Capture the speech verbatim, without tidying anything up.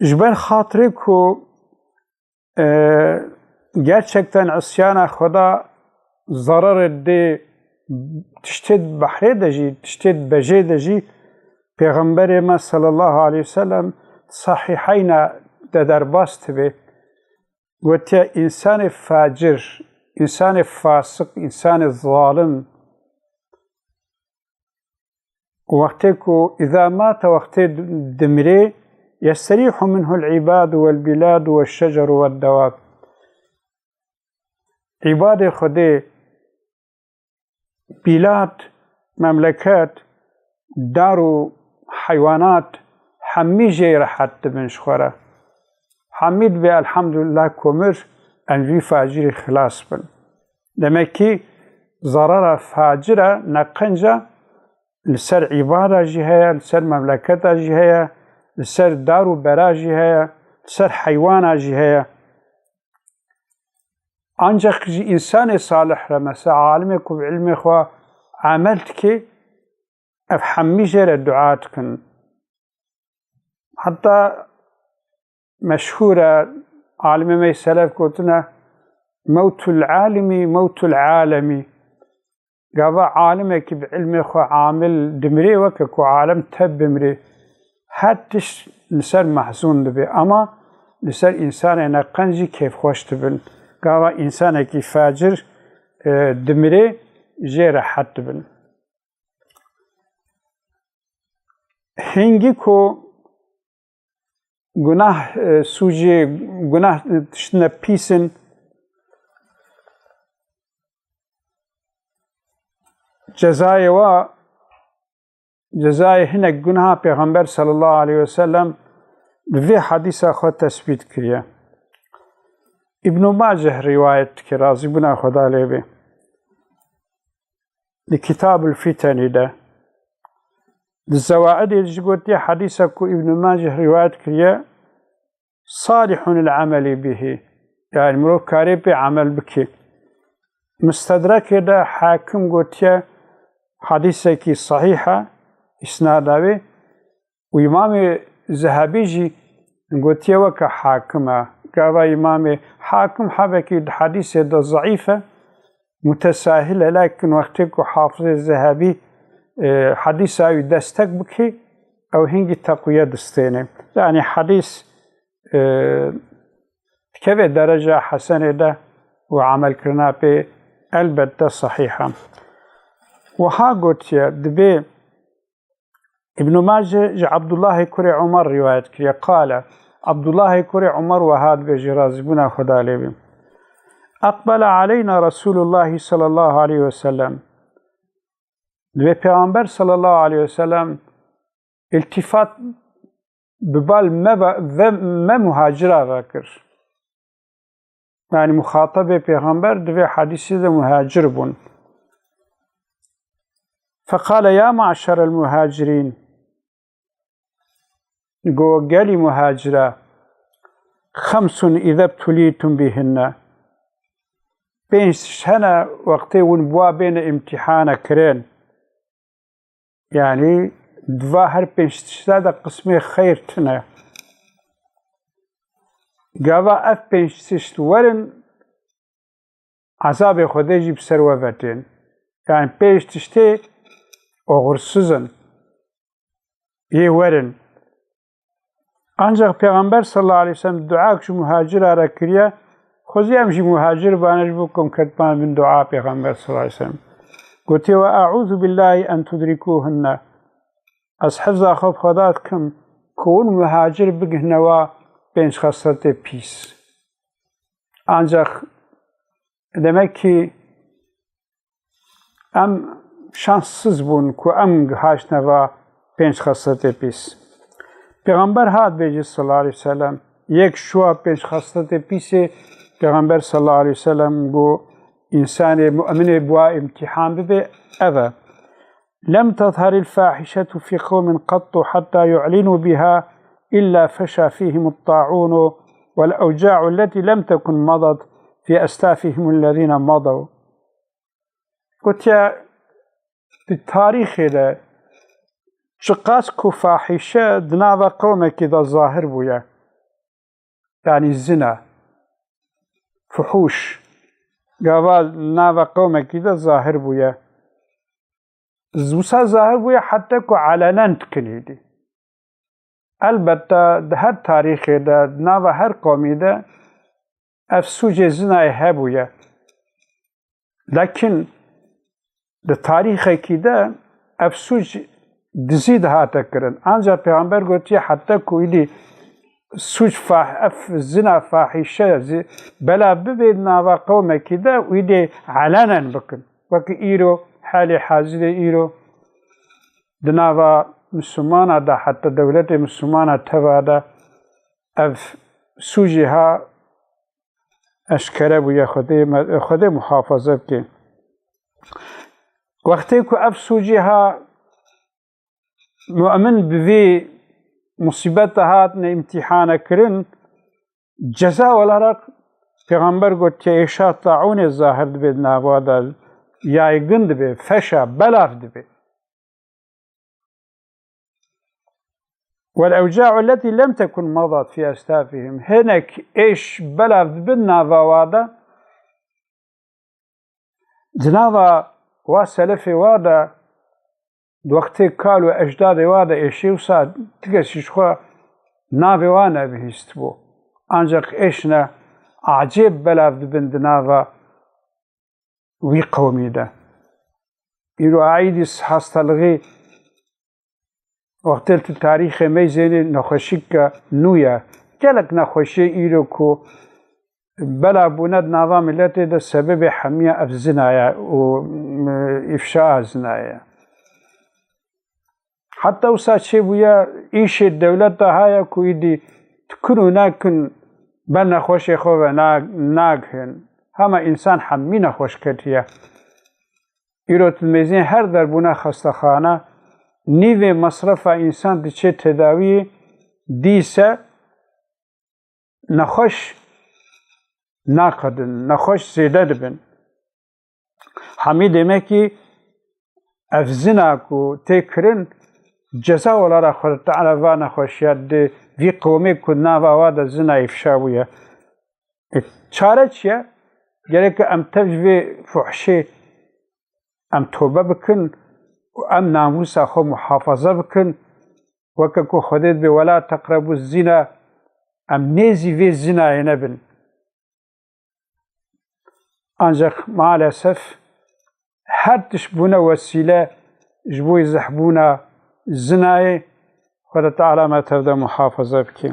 Ji ber xatirê ku, e, gerçekten isyana Xweda zererê dê, tiştê di behrê de jî, tiştê di bejê de jî, Pêxemberê me sallallahu aleyhi ve sellem sahîheyna de derbas dibe. Gotiye, însanê facir, însanê fasik, însanê zalim, wextê ku, îza mate, wextê dimirê, yesterîhu minhul îbadu wel bîladu weş şeceru wed dewab. Îbadê Xwedê, bîlad, memleket, dar û heywanat, hemî jê rehet dibin ji xwe re. Hemî dibê elhamdulillah komir, em ji vî facirî xilas bin. Demek kî zerera facira, neqenca li ser îbada jî heye, li ser memleketa jî heye, li ser dar û bera jî heye, li ser heywana jî heye. Ancak ji însanê salih re, mesela alimê ku bi ilmê xwe amel dike, ev hemî jê re dua dikin. Heta meşhûr e, alimê me selef gotine, "Mewtul alimi, mewtul alemi." Gava alimekî bi ilmê xwe amil dimirê, weke ku alem tev bimirê. Her tişt li ser mehzûn dibe, ama li ser însanê neqenc jî kêfxweş dibin. Gava însanekî facir, e, dimirê, jê rehet dibin. Hingî ku gunah, e, sûcê, gunah, e, tiştine pîs in, cezayê wa, cezayê hinek gunaha Pêxember sallallahu aleyhi ve sellem bi vê hadîsa xwe tesbît kiriye. Îbnû Maceh rîwayet dike, razîbûna Xweda lê bê. Li Kitabul Fitenî de, di Zewaidê jî gotiye, hadîsa ku Îbnû Maceh rîwayet kiriye, "Salihun lil ameli bihi." Yani mirov karê pê amel bike. Mistedrekê de Hakim gotiye, hadîsekî sahîh e, îsnada wê. Û Îmamê Zehebî jî gotiye weke Hakim e. Gava Îmamê Hakim hebekî di hedîsê de zeîf e, mutesahil e, lakin wextê ku Hafizê Zehebî, e, hedîsa wî destek bike, ew hingî teqwiye distêne. Yani hedîs, e, dikeve dereca hesenê de û amelkirina pê elbette sahîh e. Wiha gotiye, dibê Îbnû Mace ji Abdullahê kurê Umar rîwayet kiriye. Qale, Abdullahê kurê Umar wiha dibêje, razîbûna Xweda lê bê. Eqbele aleyna Resûlullahî sallallahu aleyhi ve sellem. Dibê Pêxember sallallahu aleyhi ve sellem îltîfat bi bal me ve, ve me muhacira ve kir. Yani muxatabê Pêxember di vê hadîsê de muhacir bûn. Feqale ya maşerel muhacirîn, go gelî muhacira, xemsun îzebtulîtum bîhinne. Pênc tişt hene wextê hûn bi wa bêne îmtîhane kirin. Yani di va her pênc tişta de qismê xeyr tune. Gava ev pênc tişt werin, ezabê Xwedê jî bi ser we ve tên. Yani pênc tiştê oxirsiz in. Yê werin. Ancak Pêxember sallallahu aleyhi ve sellem duak ji muhacira re kiriye, xwezî em jî muhacir bane ji bo ku em ketibane bin dua Pêxember sallallahu aleyhi ve sellem. Gotiye, "Ve eûzu billahi en tudrikûhunne." Ez hifza xwe bi Xweda dikim ku hûn muhacir bigihne wa pênc xesletê pîs. Ancak demek ki em şanssiz bûn ku em haştine va pênc xesletê pîs. Pêxember hat bêjî sallallahu aleyhi ve sellem, yek şuwa pênc xesletê pîsê Pêxember sallallahu aleyhi ve sellem got, însanê mu'minê bi wa îmtîhan bibe, ev e. لم تظهر الفاحشة في قوم قط حتى يعلنوا بها إلا فشى فيهم الطاعون والأوجاع التي لم تكن مضت في أسلافهم الذين مضوا. Gotiye, di tarîxê de çiqas ku fahîşe di nava qewmekî de zahir bûye, Yanî zina, fuhûş, gava nava qewmekî de zahir bûye. Wisa zahir bûye heta ku elenen dikin êdî. Elbette di her tarîxê de, di nava her qewmî de ev sûcê zinayê hebûye. Lekin di tarîxekî de ev sûc dizî dihate kirin. Ancax Pêxember gotiye, heta ku îdî sûc fah-, ev zina fahîşe zî belav bibe di nava qewmekî de û îdî elenen bikin. Wekî îro, halê hazirê îro di nava Mislimana de, heta dewletê Mislimana teva de ev sûcê ha eşkere bûye, Xwedê me, Xwedê muhafaze bike. Wextê ku ev sûcê ha mu'min bi vî musîbete hatine îmtîhane kirin, ceza olarak Pêxember gotiye, êşa taûnê zahir dibe di nava de, yaygın dibe, feşa, belav dibe. والأوجاع التي لم تكن مضت في أسلافهم. Hinek êş belav dibin nava wa de. Di nava wa selefê wa de, di wextê kal û ecdadê wa de êşê wisa ti kesî ji xwe navê wa nebihîstibû. Ancak êşne acêb belav dibin di nava wî qewmî de. Îro aîdî hastalixî wextê tu tarîxê meyzênê nexweşîka nû ye. Gelek nexweşiyê îro ku bela bûne di nava miletê de sebebê hemiya ev zina ye û, e, îfşaa zina ye. Heta wisa çêbûye, îşê dewleta haya ku îdî dikin û nekin ber nexweşê xwe ve na-, nagihin. Hema însan hemî nexweş ketiye. Îro tu mêzên her der bûne xestexane, nîvê mesrefa însan diçe tedawiyê, dîse nexweş naqedin, nexweş zêde dibin. Hemî demekî ev zina ku tê kirin, ceza olarak Xwedê Teala va nexweşiya di vî qewmê ku nava wa de zina îfşa bûye. E, çare çi ye? Gerek em tev ji vê fuhşê em tobe bikin û em namûsa xwe muhafaza bikin. Weke ku Xwedê dibê, "Wela teqrebû zina", em nêzî vê zinayê nebin. Ancak maalesef her tişt bûne wesîle ji bo zehbûna zinayê. Xwedê Teala me tev de muhafaza bike.